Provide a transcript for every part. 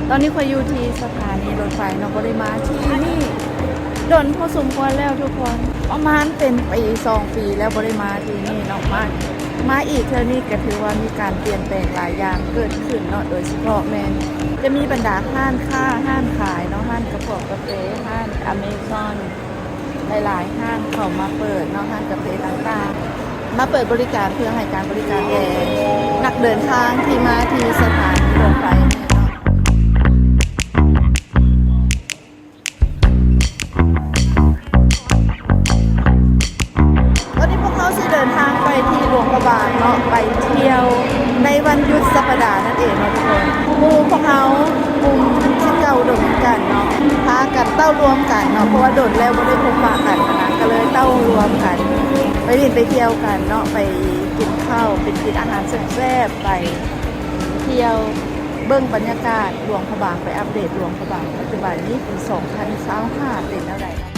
ຕອນນີ້ຂ້ອຍຢູ່ທີ່ສະຖານີລົດໄຟເນາະ, ບໍ່ໄດ້ມາທີ່ນີ້ດົນພໍສົມຄວນແລ້ວທຸກຄົນ, ປະມານເປັນປີສອງປີແລ້ວບໍ່ໄດ້ມາທີ່ນີ້ເນາະ. ມາ ມາອີກເທື່ອນີ້ກໍຖືວ່າມີການປ່ຽນແປງຫຼາຍຢ່າງເກີດຂຶ້ນເນາະ, ໂດຍສະເພາະແມ່ນຈະມີບັນດາຮ້ານຄ້າ ຮ້ານຂາຍເນາະ, ຮ້ານກະພວກກາເຟ, ຮ້ານອາເມຊອນ ຫຼາຍໆຮ້ານເຂົ້າມາເປີດເນາະ, ຮ້ານກາເຟຕ່າງໆ ມາເປີດບໍລິການເພື່ອໃຫ້ການບໍລິການແກ່ນັກເດີນທາງທີ່ມາທີ່ສະຖານີລົດໄຟນີ້ເນາະ. ຕອນນີ້ພວກເຮົາຊິເດີນທາງໄປທີ່ຫຼວງພະບາງເນາະ, ໄປທ່ຽວໃນວັນຢຸດສັບປະດານັ້ນເອງເນາະທຸກຄົນ. ໝູ່ພວກເຮົາ ກຸ່ມສິດເກົ່າອຸດົມກັນເນາະ ພາກັນເຕົ້າລວມກັນເນາະ, ເພາະວ່າດົນແລ້ວບໍ່ໄດ້ພົບປະກັນນະ, ກໍເລີຍເຕົ້າລວມກັນໄປຫຼິ້ນໄປທ່ຽວກັນເນາະ, ໄປກິນເຂົ້າ ໄປກິນອາຫານແຊບໆ, ໄປທ່ຽວເບິ່ງບັນຍາກາດຫຼວງພະບາງ, ໄປອັບເດດຫຼວງພະບາງປັດຈຸບັນນີ້ປີສອງພັນຊາວຫ້າເປັນແນວໃດເນາະ.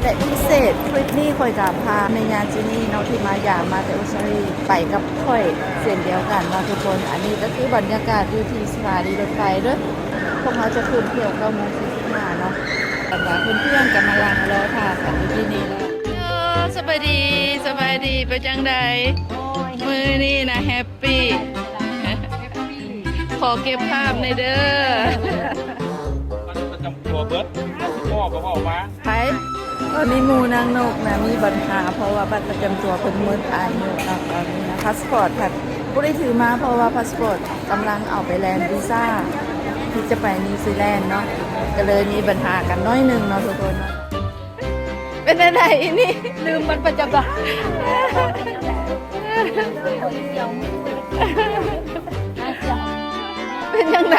ແລະ ພິເສດທຣິບນີ້ຂ້ອຍກໍພາແມ່ຍ່າຈີນີເນາະ ທີ່ມາຢາມມາແຕ່ອົດສະຕາລີ ໄປກັບຂ້ອຍເຊັ່ນດຽວກັນເນາະທຸກຄົນ. ອັນນີ້ກໍຄືບັນຍາກາດຢູ່ທີ່ສະຖານີລົດໄຟເດີ້. ພວກເຮົາຈະຂຶ້ນທ່ຽວເກົ້າໂມງສີ່ສິບຫ້າເນາະ, ແຕ່ວ່າເພື່ອນໆກໍມານັ່ງລໍຖ້າກັນຢູ່ທີ່ນີ້ເນາະ. ເອີ ສະບາຍດີ ສະບາຍດີ ເປັນຈັ່ງໃດ? ໂອ້ຍ ມື້ນີ້ນະແຮບປີ້ ແຮບປີ້ ຂໍເກັບພາບແດ່ເດີ້. ປະຈຳຕົວເບິດ ພໍ່ກໍເວົ້າມາ. ໄປ ຕອນນີ້ໝູ່ນາງນົກນະມີບັນຫາ ເພາະວ່າບັດປະຈຳຕົວເພິ່ນໝົດອາຍຸເນາະ. ຕອນນີ້ນະ ພາສປອດພັດບໍ່ໄດ້ຖືມາ ເພາະວ່າພາສປອດກຳລັງເອົາໄປແລ່ນວີຊາທີ່ຈະໄປນິວຊີແລນເນາະ, ກໍເລີຍມີບັນຫາກັນໜ້ອຍໜຶ່ງເນາະທຸກຄົນເນາະ. ເປັນແນວໃດອີນີ້? ລືມບັດປະຈຳຕົວ. ເປັນຈັ່ງໃດ?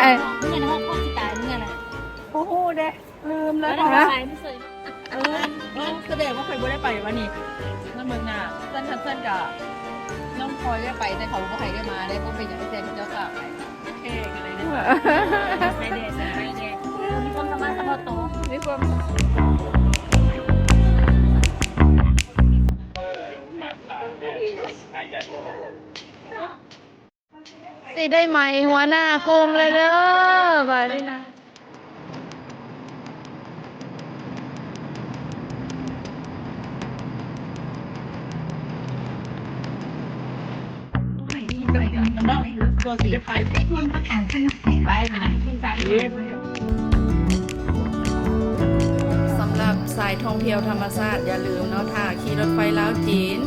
ບໍ່ຮູ້ເດ້. ລືມແລ້ວ. ເອີ ສະແດງວ່າຂ້ອຍບໍ່ໄດ້ໄປວັນນີ້. ເບິ່ງໜ້າ ເພື່ອນ ເພື່ອນກະນ້ອງພອຍໄດ້ໄປ ແຕ່ເຂົາບໍ່ໃຫ້ໄດ້ມາເດ້, ບໍ່ເປັນຫຍັງ ແຕ່ເຂົາເຈົ້າຝາກໄປ. ໂອເຄ ກໍເລີຍໄດ້ໄປແດ່ ໄປແດ່ ມີຄວາມສາມາດສະເພາະໂຕ ມີຄວາມ ຊິໄດ້ໃໝ່ຫົວໜ້າກົມແລ້ວເດີ້ ບາດນີ້ນະ. ສຳລັບສາຍທ່ອງທ່ຽວທຳມະຊາດ ຢ່າລືມເນາະ ຖ້າ ຂີ່ລົດໄຟລາວຈີນ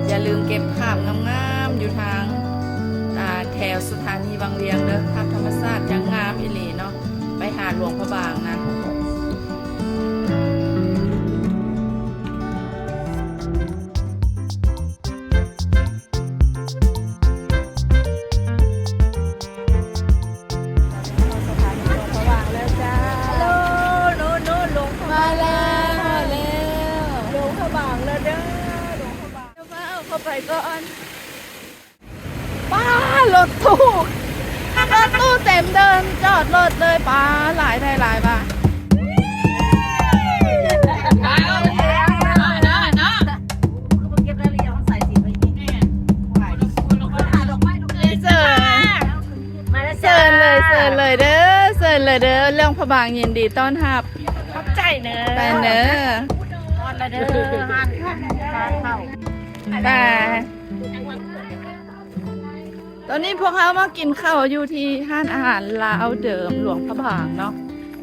ຢ່າລືມເກັບພາບງາມໆ ຢູ່ທາງ ອ່າ ແຖວສະຖານີວັງວຽງເດີ້. ພາບທຳມະຊາດຍັງງາມອີ່ຫຼີເນາະ ໄປຫາຫຼວງພະບາງນະ. ເຂົ້າສະຖານີຫຼວງພະບາງແລ້ວຈ້າ. ໂນ ໂນ ໂນ ຫຼວງພະບາງ ມາແລ້ວ ຮອດແລ້ວ ຫຼວງພະບາງແລ້ວເດີ້ ຫຼວງພະບາງ. ເຂົ້າໄປກ່ອນ. ປ້າ ລົດຕູ້ ລົດຕູ້ເຕັມເດີ່ນຈອດລົດເລີຍ. ປ້າ ຫຼາຍແທ້ຫຼາຍວ່າ. ເຊີນເລີຍ ເຊີນເລີຍເດີ້ ເຊີນເລີຍເດີ້ ຫຼວງພະບາງຍິນດີຕ້ອນຮັບ. ຂອບໃຈເດີ້ ໄປເດີ້ ຮອດແລ້ວເດີ້ ຮ້ານ ຮ້ານເຂົ້າ ໄປ. ຕອນນີ້ພວກເຮົາມາກິນເຂົ້າຢູ່ທີ່ຮ້ານອາຫານລາວເດີມຫຼວງພະບາງເນາະ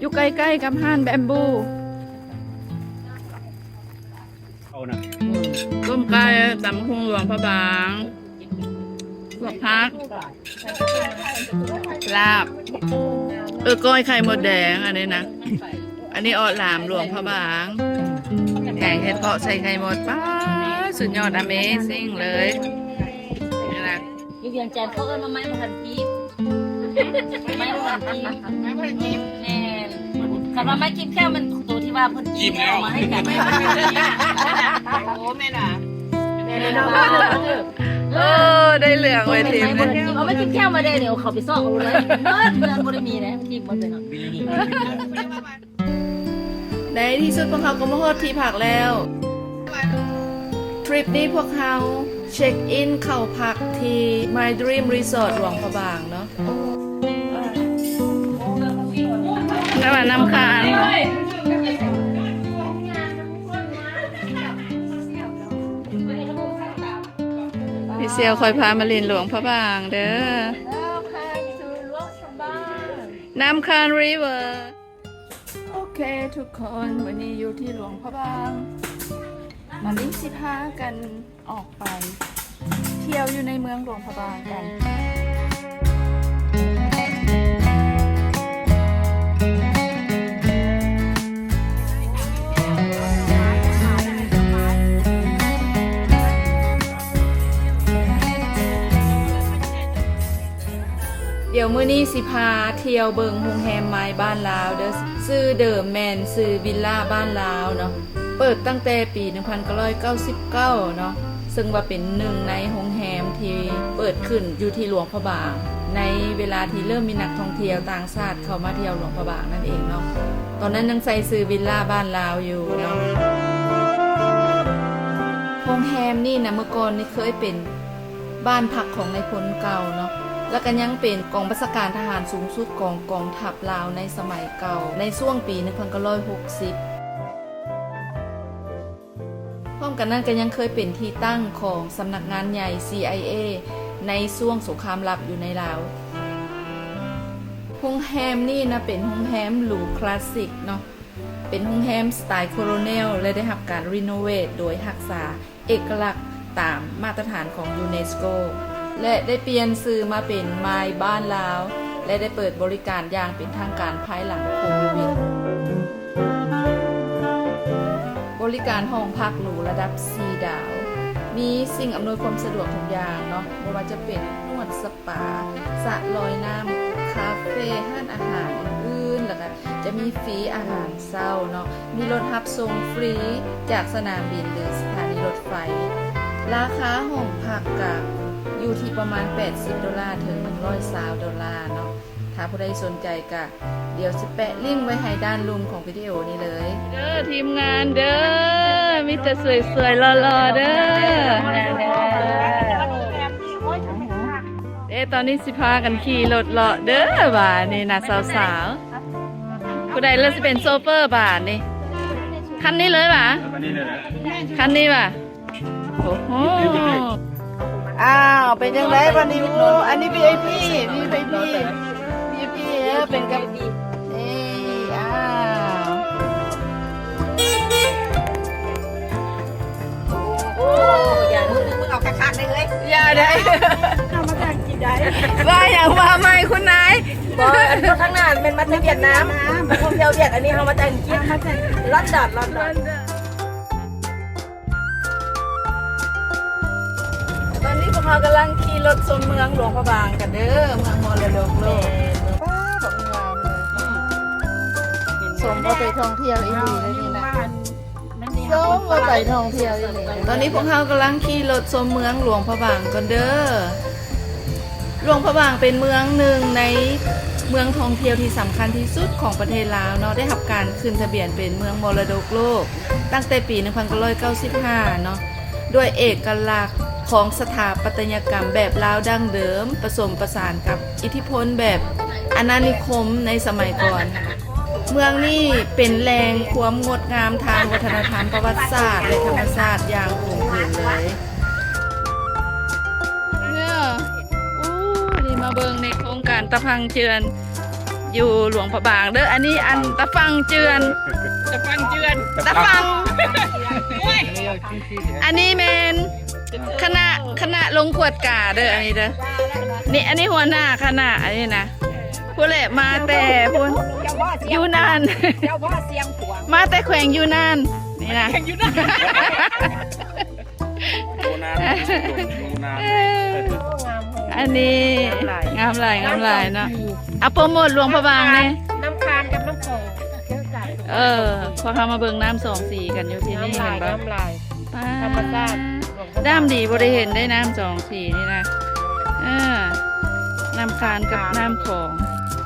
ຢູ່ໃກ້ໆກັບຮ້ານແບມບູ. ເຂົ້ານະ ຕົ້ມໄກ່ ຕຳບັກຫຸ່ງຫຼວງພະບາງ ລວກຜັກ ລາບ ເອີ ກ້ອຍໄຂ່ມົດແດງ ອັນນີ້ນະ. ອັນນີ້ເອາະຫຼາມຫຼວງພະບາງ ແກງເຫັດເຜາະໃສ່ໄຂ່ມົດ. ປ້າ ສຸດຍອດ ອາເມຊິງເລີຍ ນີ້ນະ. ຢູ່ວຽງຈັນເຂົາເອີ້ນວ່າໄມ້ບໍ່ທັນກີບ ໄມ້ບໍ່ທັນກີບ ໄມ້ບໍ່ທັນກີບ ແມ່ນ. ຄັນວ່າໄມ້ກີບແຂ້ວ ມັນໂຕທີ່ວ່າເພິ່ນກີບແລ້ວເອົາມາໃຫ້ກັນ. ໂອ້ ແມ່ນຫວາ ແມ່ນເນາະ. ໂອ້ ໄດ້ເລື່ອງເວີຍທີມນີ້. ເອົາໄມ້ກິນແຂ້ວມາແດ່ ດຽວເຂົາໄປຊອກເອົາເລີຍ. ເອີ ເຮືອນບໍ່ໄດ້ມີເດ້ ກິນໝົດເລີຍເນາະ. ໃນທີ່ສຸດພວກເຮົາກໍມາຮອດທີ່ພັກແລ້ວ. ທຣິບນີ້ພວກເຮົາ ເຊັກອິນເຂົ້າພັກທີ່ My Dream Resort ຫຼວງພະບາງເນາະ. ແຕ່ວ່ານ້ຳຄານ ພີ່ສຽວຂ້ອຍພາມາຫຼິ້ນຫຼວງພະບາງເດີ. Welcome to ຫຼວງພະບາງ ນ້ຳຄານ River. ໂອເຄທຸກຄົນ, ມື້ນີ້ຢູ່ທີ່ຫຼວງພະບາງ. ມາລີຊິພາກັນອອກໄປທ່ຽວຢູ່ໃນເມືອງຫຼວງພະບາງກັນ. ດຽວມື້ນີ້ຊິພາທ່ຽວເບິ່ງໂຮງແຮມມາຍບ້ານລາວເດີ. ຊື່ເດີມແມ່ນຊື່ວິລລາບ້ານລາວເນາະ. ເປີດຕັ້ງແຕ່ປີໜຶ່ງພັນເກົ້າຮ້ອຍເກົ້າສິບເກົ້າເນາະ, ເຊິ່ງວ່າເປັນໜຶ່ງໃນໂຮງແຮມທີ່ເປີດຂຶ້ນຢູ່ທີ່ຫຼວງພະບາງ ໃນເວລາທີ່ເລີ່ມມີນັກທ່ອງທ່ຽວຕ່າງຊາດເຂົ້າມາທ່ຽວຫຼວງພະບາງນັ້ນເອງເນາະ. ຕອນນັ້ນຍັງໃຊ້ຊື່ວິລລາບ້ານລາວຢູ່ເນາະ. ໂຮງແຮມນີ້ນະ ເມື່ອກ່ອນນີ້ເຄີຍເປັນ ບ້ານພັກຂອງນາຍພົນເກົ່າເນາະ ແລ້ວກໍຍັງເປັນກອງບັນຊາການທະຫານສູງສຸດຂອງກອງທັບລາວໃນສະໄໝເກົ່າ ໃນຊ່ວງປີໜຶ່ງພັນເກົ້າຮ້ອຍຫົກສິບ. ພ້ອມກັນນັ້ນກໍຍັງເຄີຍເປັນທີ່ຕັ້ງຂອງສຳນັກງານໃຫຍ່ ຊີໄອເອ ໃນຊ່ວງສົງຄາມລັບຢູ່ໃນລາວ. ໂຮງແຮມນີ້ນະ ເປັນໂຮງແຮມຫຼູຄລາສສິກເນາະ, ເປັນໂຮງແຮມສະໄຕລ໌ໂຄໂລເນວ ແລະ ໄດ້ຮັບການຣີໂນເວດໂດຍຮັກສາ ເອກະລັກຕາມມາດຕະຖານຂອງຢູເນສໂກ ແລະ ໄດ້ປ່ຽນຊື່ມາເປັນມາຍບ້ານລາວ ແລະ ໄດ້ເປີດບໍລິການຢ່າງເປັນທາງການພາຍຫຼັງໂຄວິດ. ບໍລິການຫ້ອງພັກຫຼູລະດັບສີ່ດາວ, ມີສິ່ງອຳນວຍຄວາມສະດວກທຸກຢ່າງເນາະ, ບໍ່ວ່າຈະເປັນນວດສະປາ, ສະລອຍນ້ຳ, ຄາເຟ, ຮ້ານອາຫານອື່ນໆ ແລ້ວກະຈະມີຟຣີອາຫານ ເຊົ້າເນາະ, ມີລົດຮັບສົ່ງຟຣີຈາກສະໜາມບິນ ຫຼື ສະຖານີລົດໄຟ. ລາຄາຫ້ອງພັກກະຢູ່ທີ່ປະມານແປດສິບໂດລາ ເຖິງໜຶ່ງຮ້ອຍຊາວໂດລາເນາະ. ຖ້າຜູ້ໃດສົນໃຈກະ ດຽວຊິແປະລິ້ງໄວ້ໃຫ້ດ້ານລຸ່ມຂອງວິດີໂອນີ້ເລີຍ. ເດີທີມງານເດີ ມີແຕ່ສວຍໆຫຼໍ່ໆເດີ. ເດ້ ຕອນນີ້ຊິພາກັນຂີ່ລົດເລາະເດີ ບາດນີ້ນະສາວໆ. ຜູ້ໃດລະຊິເປັນໂຊເຟີບາດນີ້? ຄັນນີ້ເລີຍຫວາ? ຄັນນີ້ເລີຍນະ? ຄັນນີ້ຫວາ? ໂອ້ໂຫ ອ້າວ ເປັນຈັ່ງໃດບາດນີ້? ໂອ້ ອັນນີ້ ວີໄອພີ ວີໄອພີ ວີໄອພີ ເອີ ເປັນກັບ ນີ້ ອ້າວ. ໂອ້ ຢ່າ ມຶງ ມຶງເອົາຄັກໆໄດ໋ເຮີ້ຍ. ຢ່າໄດ໋ ເຮົາມາຈາກອັງກິດໄດ໋. ວ່າຫຍັງ ວ່າໃໝ່ຄຸນນາຍ? ບໍ່ ອັນຂ້າງໜ້າແມ່ນມາແຕ່ຫວຽດນາມ ທ່ອງທ່ຽວຫວຽດ, ອັນນີ້ເຮົາມາຈາກອັງກິດ ລອນດອນ ລອນດອນ. ຕອນນີ້ພວກເຮົາກຳລັງຂີ່ລົດຊົມເມືອງຫຼວງພະບາງກັນເດີ ເມືອງມໍລະດົກໂລກ. ປ້າ ບັກງາມເລີຍ. ສົມວ່າໄປທ່ອງທ່ຽວອີ່ຫຼີເລີຍນີ້ນະ. ສົມວ່າໄປທ່ອງທ່ຽວອີ່ຫຼີ. ຕອນນີ້ພວກເຮົາກຳລັງຂີ່ລົດຊົມເມືອງຫຼວງພະບາງກ່ອນເດີ. ຫຼວງພະບາງເປັນເມືອງໜຶ່ງໃນເມືອງທ່ອງທ່ຽວທີ່ສຳຄັນທີ່ສຸດຂອງປະເທດລາວເນາະ, ໄດ້ຮັບການຂຶ້ນທະບຽນເປັນເມືອງມໍລະດົກໂລກ ຕັ້ງແຕ່ປີໜຶ່ງພັນເກົ້າຮ້ອຍເກົ້າສິບຫ້າເນາະ, ດ້ວຍເອກະລັກຂອງສະຖາປັດຕະຍະກຳແບບລາວດັ້ງເດີມ ປະສົມປະສານກັບອິດທິພົນແບບອານານິຄົມໃນສະໄໝກ່ອນ. ເມືອງນີ້ເປັນແຫຼ່ງຄວາມງົດງາມທາງວັດທະນະທຳ, ປະຫວັດສາດ ແລະ ທຳມະຊາດຢ່າງກົມກືນເລີຍ. ເອີ ໂອ້ ນີ້ມາເບິ່ງໃນໂຄງການຕາຝັ່ງເຈື່ອນ ຢູ່ຫຼວງພະບາງເດີ. ອັນນີ້ອັນຕາຝັ່ງເຈື່ອນ ຕາຝັ່ງເຈື່ອນ ຕາຝັ່ງ ໂອ້ຍ ອັນນີ້ແມ່ນຄະນະ ຄະນະລົງກວດກາເດີ ອັນນີ້ເດີ. ນີ້ ອັນນີ້ຫົວໜ້າຄະນະ ອັນນີ້ນະ ຜູ້ແຫຼະ ມາແຕ່ພຸ້ນ ຢູນານ ເຈົ້າພໍ່ຊຽງຂວາງ ມາແຕ່ແຂວງຢູນານ ນີ້ນະ ແຂວງຢູນານ. ອັນນີ້ງາມຫຼາຍ ງາມຫຼາຍເນາະ. ເອົາໂປຣໂມດຫຼວງພະບາງແດ່. ນ້ຳຄານກັບນ້ຳຂອງ ເອີ ພວກເຮົາມາເບິ່ງນ້ຳສອງສີກັນຢູ່ທີ່ນີ້ ເຫັນບໍ່? ນ້ຳລາຍ ທຳມະຊາດ ນ້ຳດີ ບໍ່ໄດ້ເຫັນໄດ້ນ້ຳສອງສີນີ້ນະ. ເອີ ນ້ຳຄານກັບນ້ຳຂອງ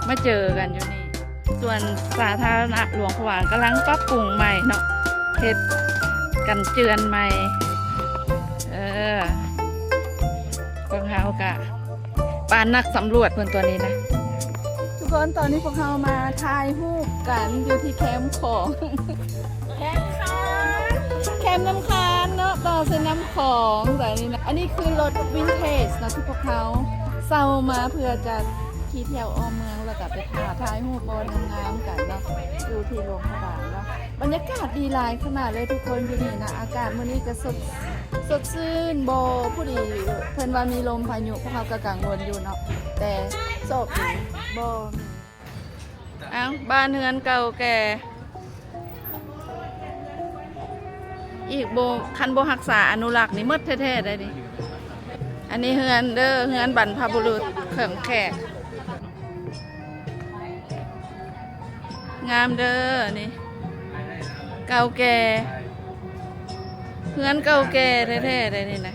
ມາເຈີກັນຢູ່ນີ້. ສວນສາທາລະນະຫຼວງພະບາງກຳລັງປັບປຸງໃໝ່ເນາະ, ເຮັດກັນເຈື່ອນໃໝ່. ເອີ ພວກເຮົາກະປານນັກສຳຫຼວດເພິ່ນຕົວນີ້ນະ. ທຸກຄົນ ຕອນນີ້ພວກເຮົາມາຖ່າຍຮູບກັນຢູ່ທີ່ແຄມຂອງ ແຄມຂອງ ແຄມນ້ຳຄານເນາະ ຕໍ່ເສັ້ນນ້ຳຂອງແບບນີ້ນະ. ອັນນີ້ຄືລົດວິນເທຈເນາະ ທີ່ພວກເຮົາເຊົ່າມາເພື່ອຈະຂີ່ທ່ຽວອ້ອມເມືອງ ແລ້ວກະໄປຖ່າຍ ຖ່າຍຮູບບ່ອນງາມໆກັນເນາະ ຢູ່ທີ່ຫຼວງພະບາງເນາະ. ບັນຍາກາດດີຫຼາຍຂະໜາດເລີຍທຸກຄົນ ຢູ່ນີ້ນະ. ອາກາດມື້ນີ້ກະສົດ ສົດຊື່ນ ບໍ່ ພໍດີເພິ່ນວ່າມີລົມພາຍຸ ພວກເຮົາກະກັງວົນຢູ່ເນາະ ແຕ່ໂຊກດີບໍ່ມີ. ເອົ້າ ບ້ານເຮືອນເກົ່າແກ່ ອີກບໍ່ ຄັນບໍ່ຮັກສາອະນຸລັກນີ້ໝົດແທ້ໆໄດ໋ນີ້. ອັນນີ້ເຮືອນເດີ ເຮືອນບັນພະບຸລຸດຂອງແຂກ. ງາມເດີນີ້ ເກົ່າແກ່ ເຮືອນເກົ່າແກ່ແທ້ໆໄດ໋ນີ້ນະ.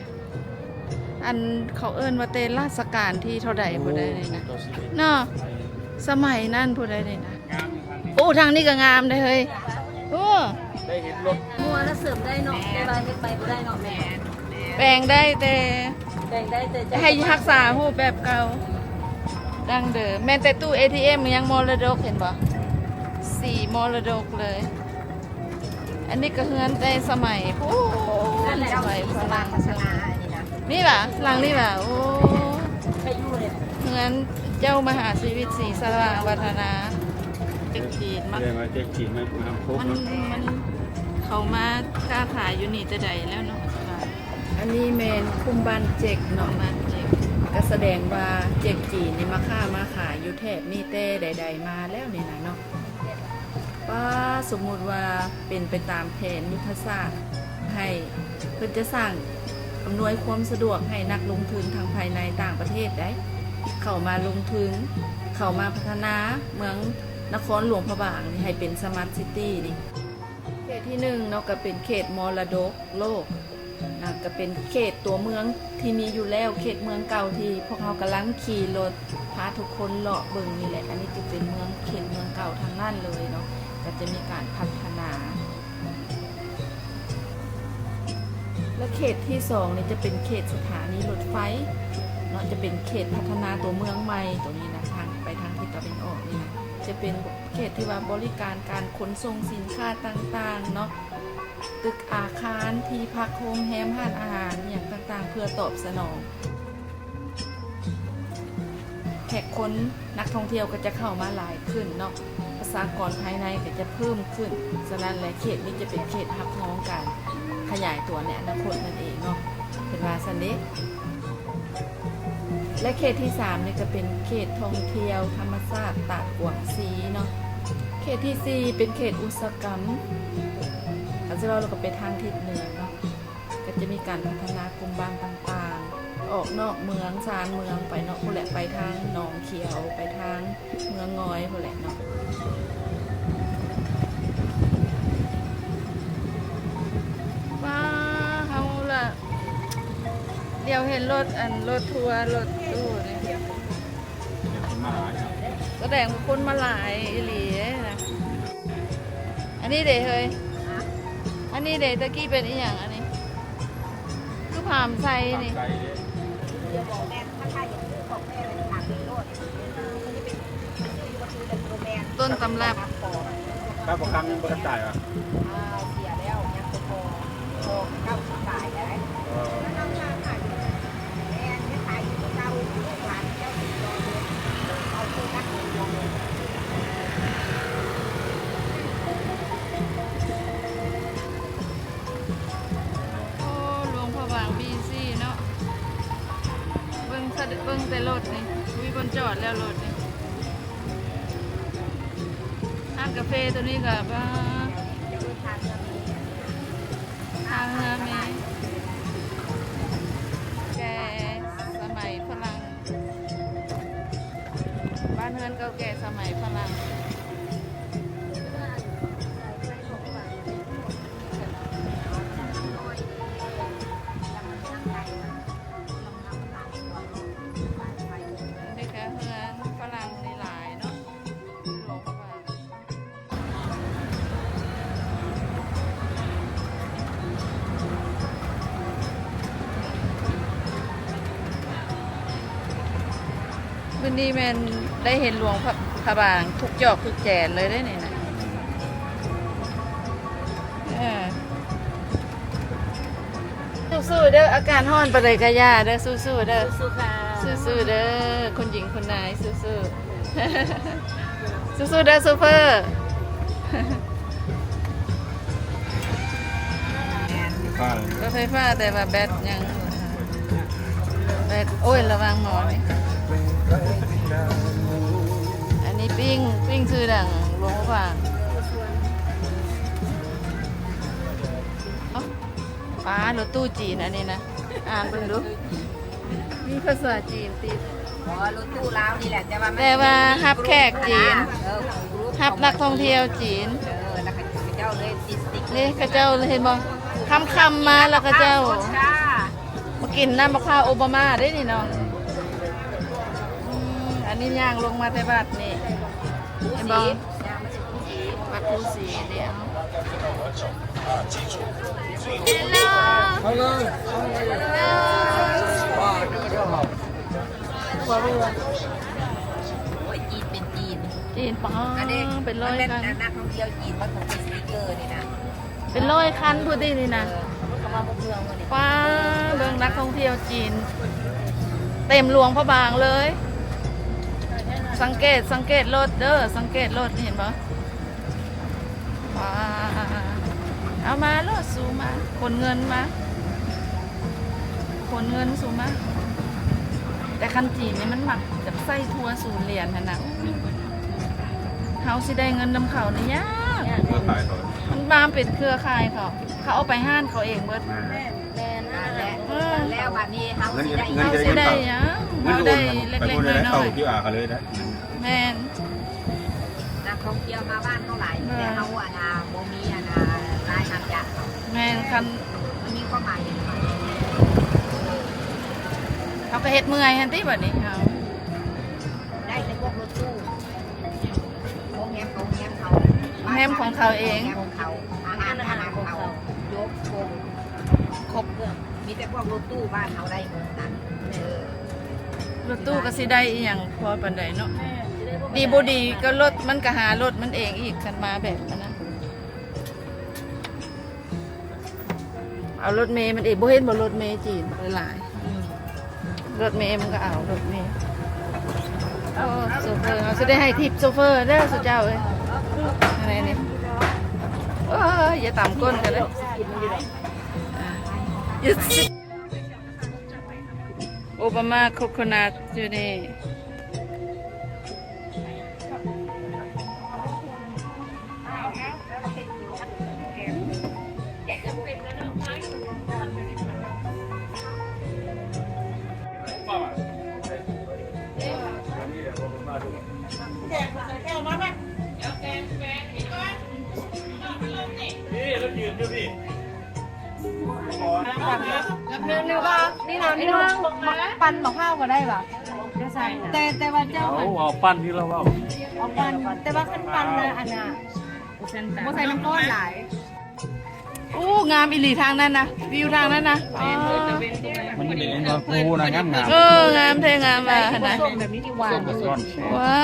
ອັນເຂົາເອີ້ນວ່າແຕ່ລາຊະການທີເທົ່າໃດພຸ້ນໃດ໋ນີ້ນະ ເນາະ ສະໄໝນັ້ນພຸ້ນໃດ໋ນີ້ນະ. ໂອ້ ທາງນີ້ກະງາມເດ້ເຮີ້ຍ. ໂອ້ ໄດ້ເຫັນລົດ ມົວແລ້ວເສີມໄດ້ເນາະ ແຕ່ວ່າເຮັດໃໝ່ບໍ່ໄດ້ເນາະ ແມ່ນບໍ່? ແປງໄດ້ແຕ່ ແປງໄດ້ແຕ່ ໃຫ້ຮັກສາຮູບແບບເກົ່າ ດັ້ງເດີມ. ແມ່ນແຕ່ຕູ້ເອທີເອັມ ຍັງມໍລະດົກ ເຫັນບໍ່ ສີມໍລະດົກເລີຍ. ອັນນີ້ກະເຮືອນແຕ່ສະໄໝ ໂອ້ ສະໄໝຝຣັ່ງ ນີ້ຫວາ ຫຼັງນີ້ຫວາ. ໂອ້ ເຮືອນເຈົ້າມະຫາຊີວິດ ສີສະຫວ່າງວັດທະນາ ເຈັກຈີນມາ ເຂົາມາຄ້າຂາຍຢູ່ນີ້ແຕ່ໃດແລ້ວເນາະ. ອັນນີ້ແມ່ນຄຸ້ມບ້ານເຈັກເນາະ ບ້ານເຈັກ ກະສະແດງວ່າເຈັກຈີນນີ້ມາຄ້າມາຂາຍຢູ່ແຖບນີ້ແຕ່ໃດໆມາແລ້ວນີ້ນະເນາະ. ປ້າ ສົມມຸດວ່າເປັນໄປຕາມແຜນຍຸດທະສາດ ໃຫ້ ເພິ່ນຈະສ້າງ ອຳນວຍຄວາມສະດວກໃຫ້ນັກລົງທຶນທັງພາຍໃນຕ່າງປະເທດໄດ໋ ເຂົ້າມາລົງທຶນ ເຂົ້າມາພັດທະນາເມືອງນະຄອນຫຼວງພະບາງນີ້ໃຫ້ເປັນສະມາດຊິຕີນີ້. ເຂດທີໜຶ່ງເນາະ ກະເປັນເຂດມໍລະດົກໂລກນະ ກະເປັນເຂດຕົວເມືອງທີ່ມີຢູ່ແລ້ວ ເຂດເມືອງເກົ່າທີ່ພວກເຮົາກຳລັງຂີ່ລົດພາທຸກຄົນເລາະເບິ່ງນີ້ແຫຼະ. ອັນນີ້ຈະເປັນເມືອງ ເຂດເມືອງເກົ່າທັງນັ້ນເລີຍເນາະ ກະຈະມີການພັດທະນາ. ແລະເຂດທີສອງນີ້ຈະເປັນເຂດສະຖານີລົດໄຟເນາະ ຈະເປັນເຂດພັດທະນາຕົວເມືອງໃໝ່ຕົວນີ້ນະ ທາງ ໄປທາງທິດຕາເວັນອອກນີ້ນະ ຈະເປັນເຂດທີ່ວ່າບໍລິການການຂົນສົ່ງສິນຄ້າຕ່າງໆເນາະ ຕຶກອາຄານ ທີ່ພັກໂຮງແຮມ ຮ້ານອາຫານ ອີ່ຫຍັງຕ່າງໆ ເພື່ອຕອບສະໜອງ ແຂກຄົນ ນັກທ່ອງທ່ຽວກະຈະເຂົ້າມາຫຼາຍຂຶ້ນເນາະ ປະຊາກອນພາຍໃນກະຈະເພີ່ມຂຶ້ນ. ສະນັ້ນແຫຼະ ເຂດນີ້ຈະເປັນເຂດຮັບຮອງການຂະຫຍາຍຕົວໃນອະນາຄົດນັ້ນເອງເນາະ ເພິ່ນວ່າຊັ້ນເດ້. ແລະເຂດທີສາມນີ້ກະເປັນເຂດທ່ອງທ່ຽວທຳມະຊາດຕາດກວາງຊີເນາະ. ເຂດທີສີ່ເປັນເຂດອຸດສາຫະກຳ ຄັນຊິເວົ້າແລ້ວກະໄປທາງທິດເໜືອເນາະ ກະຈະມີການພັດທະນາກຸ່ມບ້ານຕ່າງໆ ອອກນອກເມືອງຊານເມືອງໄປເນາະ ພຸ້ນແຫຼະ ໄປທາງໜອງຂຽວ ໄປທາງເມືອງງອຍພຸ້ນແຫຼະເນາະ. ວ້າ ເຮົາລະ ດຽວເຫັນລົດ ອັນ ລົດທົວ ລົດຕູ້ນີ້ ຄົນມາຫຼາຍເນາະ ສະແດງວ່າຄົນມາຫຼາຍອີ່ຫຼີເດ້ນະ. ອັນນີ້ເດເຮີ້ຍ ອັນນີ້ເດ ຕະກີ້ເປັນອີ່ຫຍັງອັນນີ້ ຄືພາມໄຊນີ້ ພາມໄຊເດ້ ຕົ້ນຕຳລັບ ປ້າປະຄຳຍັງບໍ່ທັນຕາຍຫວາ? ອ່າ ເສຍແລ້ວ ຍັງບໍ່ພໍ ພໍເກົ້າສິບປາຍແລ້ວ ເອີ ແມ່ນ ຍັງຂາຍຢູ່ຄືເກົ່າ ລູກຫຼານເຈົ້າຕິດຕໍ່ເລີຍ ເອົາໂຟກັສເລີຍ. ໂອ້ ຫຼວງພະບາງບີຊີເນາະ ເບິ່ງ ເບິ່ງແຕ່ລົດນີ້ ມີບ່ອນຈອດແລ້ວລົດນີ້. ຮ້ານກາເຟໂຕນີ້ກະ ປາ ທ່າເຮືອມີ ແກ່ສະໄໝຝຣັ່ງ ບ້ານເຮືອນເກົ່າແກ່ສະໄໝຝຣັ່ງ. ນີ້ແມ່ນໄດ້ເຫັນຫຼວງພະ ພະບາງທຸກຈອກທຸກແຈນເລີຍເດ້ນີ້ນະ. ເອີ ສູ້ໆເດີ ອາກາດຮ້ອນປານໃດກະຢ່າເດີ ສູ້ໆເດີ ສູ້ໆເດີ ຄຸນຍິງຄຸນນາຍ ສູ້ໆ ສູ້ໆເດີໂຊເຟີ. ລົດໄຟຟ້າ ແຕ່ວ່າແບັດຍັງ ແບັດ ໂອ້ຍ ລະວັງໝໍນີ້. ອັນນີ້ປີ້ງ ປີ້ງຊື່ດັງ ຫຼວງພະບາງ. ປ້າ ລົດຕູ້ຈີນອັນນີ້ນະ ອ່ານເບິ່ງດູ ມີພາສາຈີນຕິດ. ບໍ່ ລົດຕູ້ລາວນີ້ແຫຼະ ແຕ່ວ່າມັນ ແຕ່ວ່າຮັບແຂກຈີນ ເອີ ຮັບນັກທ່ອງທ່ຽວຈີນ. ເອີ ແລ້ວເຂົາເຈົ້າເລີຍຕິດ ນີ້ເຂົາເຈົ້າເຫັນບໍ່ ຄ່ຳໆມາແລ້ວເຂົາເຈົ້າມາກິນນ້ຳບັກພ້າວໂອບາມາເດ້ນີ້ເນາະ. ອືມ ອັນນີ້ຍ່າງລົງມາແຕ່ວັດນີ້ ເຫັນບໍ່? ວັດພູສີດຽວ. Hello. Hello. ໂອ້ຍ ຈີນເປັນຈີນ ຈີນ ປາ ອັນນີ້ເປັນຮ້ອຍຄັນ ນັກທ່ອງທ່ຽວຈີນມາຂອງສະຕິກເກີນີ້ນະ. ເປັນຮ້ອຍຄັນພຸ້ນຕິນີ້ນະ. ເອີ ເຂົາມາບຸກເມືອງມື້ນີ້ ປ້າ ເບິ່ງນັກທ່ອງທ່ຽວຈີນ ເຕັມຫຼວງພະບາງເລີຍ. ສັງເກດ ສັງເກດລົດເດີ ສັງເກດລົດ ເຫັນບໍ່? ວ້າ ເອົາມາໂລດ ສູມາ ຂົນເງິນມາ ຂົນເງິນສູມາ. ແຕ່ຄັນຈີນນີ້ມັນມັກຈະໃຊ້ທົ່ວສູນຫຼຽນຫັ້ນນະ. ເຮົາຊິໄດ້ເງິນນຳເຂົານີ້ຍາກ ເຄືອຂ່າຍເຂົາ ມັນມາເປັນເຄືອຂ່າຍເຂົາ ເຂົາເອົາໄປຮ້ານເຂົາເອງເບິດ. ແມ່ນ ແມ່ນ ແມ່ນ ນັ້ນແຫຼະ ເອີ ແລ້ວບາດນີ້ເຮົາຊິໄດ້ ເຮົາຊິໄດ້ຫຍັງ ເຮົາໄດ້ເລັກໆນ້ອຍໆ ເຂົ້າຄິວອາເຂົາເລີຍນະ. ແມ່ນ ນັກທ່ອງທ່ຽວມາບ້ານເຮົາຫຼາຍ ແຕ່ເຮົາ ອັນນ່າ ບໍ່ມີ ອັນນ່າ ລາຍຮັບຈາກເຂົາ. ແມ່ນ ຄັນ ມັນມີຄວາມໝາຍຫຍັງ ເຮົາກະເຮັດເມື່ອຍຫັ້ນຕິບາດນີ້ເຮົາ ໄດ້ແຕ່ພວກລົດຕູ້ ໂຮງແຮມ ໂຮງແຮມເຂົາ ໂຮງແຮມຂອງເຂົາເອງ ໂຮງແຮມຂອງເຂົາ ອາຫານ ອາຫານຂອງເຂົາ ຈົບ ຄົບ ຄົບເຄື່ອງ ມີແຕ່ພວກລົດຕູ້ບ້ານເຮົາໄດ້ໝົດນະ. ເອີ ລົດຕູ້ກະຊິໄດ້ອີ່ຫຍັງພໍປານໃດເນາະ. ດີບໍ່ດີກະລົດມັນກະຫາລົດມັນເອງອີກ ຄັນມາແບບນັ້ນນະ. ເອົາລົດເມມັນເອງ ບໍ່ເຫັນບໍ່ ລົດເມຈີນບັກຫຼາຍ. ອືມ ລົດເມມັນກະເອົາລົດເມ. ໂອ້ ໂຊເຟີ ເຮົາຊິໄດ້ໃຫ້ທິບໂຊເຟີເດີ ສຸເຈົ້າເອີຍ. ອັນນີ້ ໂອ້ຍ ຢ່າຕຳກົ້ນກັນເດີ. ໂອບາມາໂຄໂຄນັດຢູ່ນີ້. ນີ້ລະຢືນຢູ່ພີ້. ນີ້ນະ ນີ້ນະ ໝາກປັ່ນໝາກພ້າວກະໄດ້ຫວາ? ແຕ່ ແຕ່ວ່າເຈົ້າ ເອົາ ເອົາປັ່ນທີ່ລາວເວົ້າ ເອົາປັ່ນ ແຕ່ວ່າຄັນປັ່ນນະ ອັນນ່າ ບໍ່ໃສ່ນ້ຳຮ້ອນຫຼາຍ. ໂອ້ ງາມອີ່ຫຼີທາງນັ້ນນະ ວິວທາງນັ້ນນະ. ມັນເປັນເຫັນວ່າພູນະ ງາມໆ. ເອີ ງາມແທ້ ງາມວ່າຫັ້ນນະ. ແບບນີ້ທີ່ຫວານ ວ້າ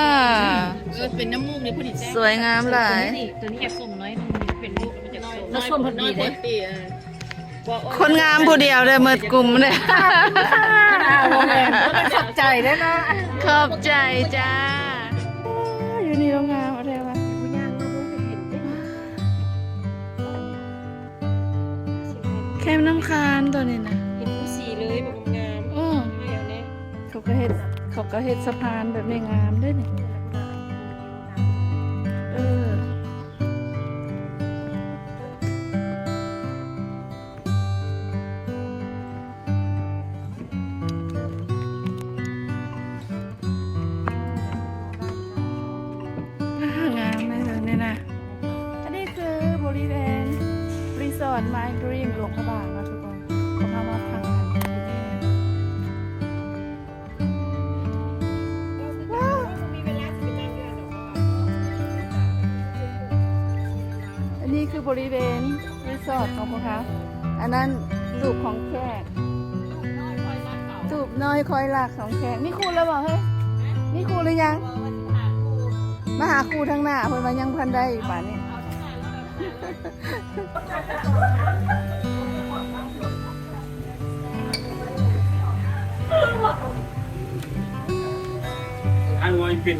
ເອີ ເປັນນ້ຳມູກນີ້ພໍດີແຊບ ສວຍງາມຫຼາຍ. ໂຕນີ້ຢາກສົ້ມໜ້ອຍໜຶ່ງ ເປັນລູກມັນຈະສົ້ມ ແລ້ວສົ້ມພໍດີເດ້. ຄົນງາມຜູ້ດຽວເດີ ເໝິດກຸ່ມເດີ. ຂອບໃຈເດີເນາະ ຂອບໃຈຈ້າ. ຢູ່ນີ້ລະງາມແທ້ວ່າ ແຄມນ້ຳຄານໂຕນີ້ນະ ເຫັນພູສີເລີຍ ແບບງາມ. ເອີ ເຂົາກະເຮັດ ເຂົາກະເຮັດສະພານແບບນີ້ງາມເດ້ນີ້. ເອີ. ງາມເລີຍນີ້ນະ. ອັນນີ້ຄືບໍລິເວນຣີສອດມາຍດຣີມ ຫຼວງພະບາງເນາະທຸກຄົນ. ພວກເຮົາມາພັກກັນ ວ້າວ ອັນນີ້ຄືບໍລິເວນຣີສອດຂອງພວກເຮົາ. ອັນນັ້ນຕູບຂອງແຂກ ຕູບນ້ອຍຄອຍຫຼັກຂອງແຂກ. ມີຄູດແລ້ວບໍ່ເຮີ້ຍ? ມີຄູ່ຫຼືຍັງ? ມາຫາຄູ່ທາງໜ້າ ເພິ່ນວ່າຍັງບໍ່ທັນໄດ້ ບາດນີ້. ອັນວ່າເປັນ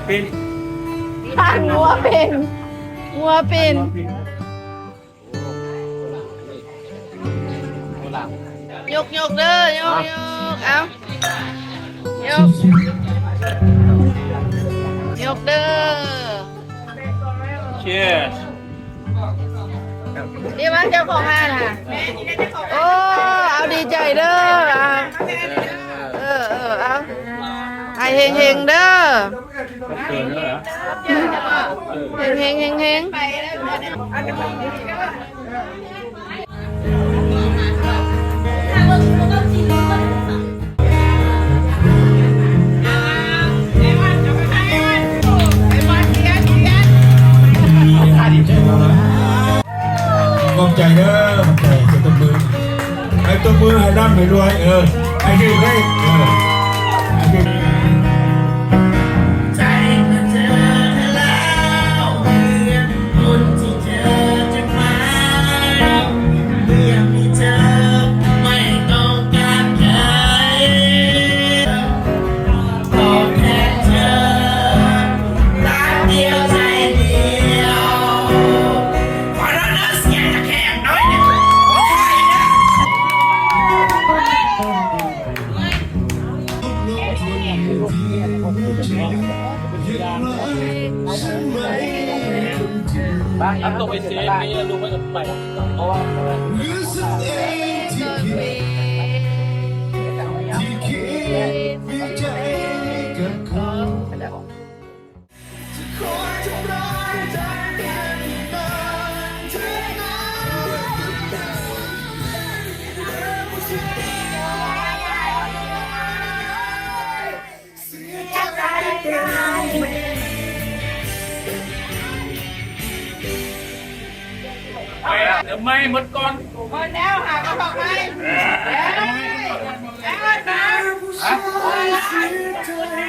ເປັນ ທາງງົວເປັນ ງົວເປັນ. ຍົກໆເດີ ຍົກໆ ເອົາ ຍົກ ຍົກເດີ. Cheers. ດີວ່າເຈົ້າຂອງຮ້ານຫັ້ນ ໂອ້ ເອົາ ດີໃຈເດີ ເອົາ ເອີ ເອີ ເອົາ ໃຫ້ເຮັງໆເດີ. ເຮັງໆ ເຮັງໆ. ຂອບໃຈເດີ ຂອບໃຈ ໃຫ້ຕົບມື ໃຫ້ຕົບມື ໃຫ້ລ່ຳໃຫ້ລວຍ ເອີ ໃຫ້ຖືກເລກ ເອີ ໃຫ້ຖືກ. ດອກໄມ້ໝົດກ່ອນ ໝົດແລ້ວ ຫາກະດອກໄມ້ ເອີ ເອົາມາ ຮະ?